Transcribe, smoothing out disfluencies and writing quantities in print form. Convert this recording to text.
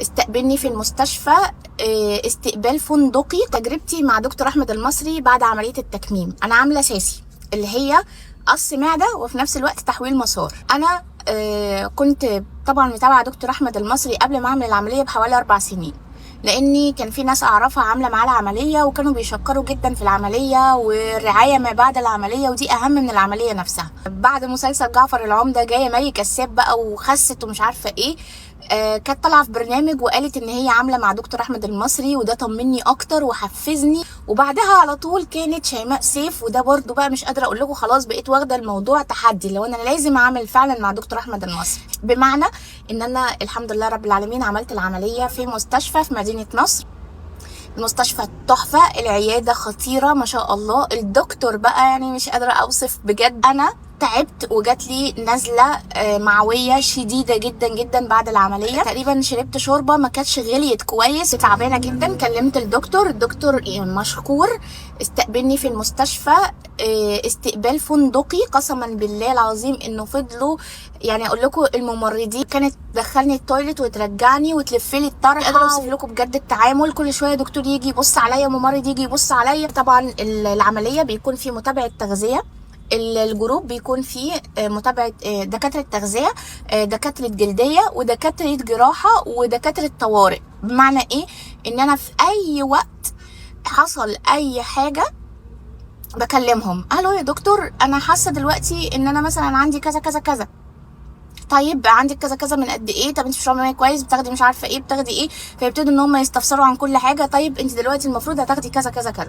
استقبلني في المستشفى استقبال فندقي. تجربتي مع دكتور احمد المصري بعد عملية التكميم، انا عامله SASI اللي هي قص معده وفي نفس الوقت تحويل مسار. انا كنت طبعا متابعه دكتور احمد المصري قبل ما اعمل العملية بحوالي 4 سنين، لاني كان في ناس اعرفها عامله معاه العملية وكانوا بيشكروا جدا في العملية والرعاية ما بعد العملية، ودي اهم من العملية نفسها. بعد مسلسل جعفر العمدة جاية مي كساب بقى وخست ومش عارفه ايه، كانت طالعه في برنامج وقالت ان هي عامله مع دكتور احمد المصري، وده طمني اكتر وحفزني. وبعدها على طول كانت شيماء سيف، وده برضو بقى مش قادرة اقول لكم، خلاص بقيت واخده الموضوع تحدي، لو انا لازم اعمل فعلا مع دكتور احمد المصري. بمعنى ان انا الحمد لله رب العالمين عملت العملية في مستشفى في مدينة نصر. المستشفى تحفة، العيادة خطيرة ما شاء الله، الدكتور بقى يعني مش قادرة أوصف بجد. أنا تعبت وجات لي نزلة معوية شديدة جدا جدا بعد العملية، تقريبا شربت شوربة ما كانتش غليت كويس، تعبانة جدا. كلمت الدكتور، الدكتور مشكور استقبلني في المستشفى استقبال فندقي، قسما بالله العظيم انه فضلوا يعني اقول لكم الممرضين كانت تدخلني ال toilet وترجعني وتلف لي الطرحة، مش قادرة اوصف لكم بجد التعامل. كل شوية دكتور يجي يبص عليا، ممرض يجي يبص عليا. طبعا العملية بيكون في متابعه تغذية، ال group بيكون فيه متابعه دكاترة تغذية، دكاترة جلدية، ودكاترة جراحه، ودكاترة طوارئ. بمعنى ايه؟ ان انا في اي وقت حصل اي حاجة بكلمهم، الو يا دكتور انا حاسه دلوقتي ان انا مثلا عندي كذا كذا كذا، طيب عندك كذا كذا من قد ايه؟ طب انت بتشربي مية كويس؟ بتاخدي مش عارفه ايه؟ بتاخدي ايه؟ فيبتدوا ان هم يستفسروا عن كل حاجة. طيب انت دلوقتي المفروض هتاخدي كذا كذا كذا.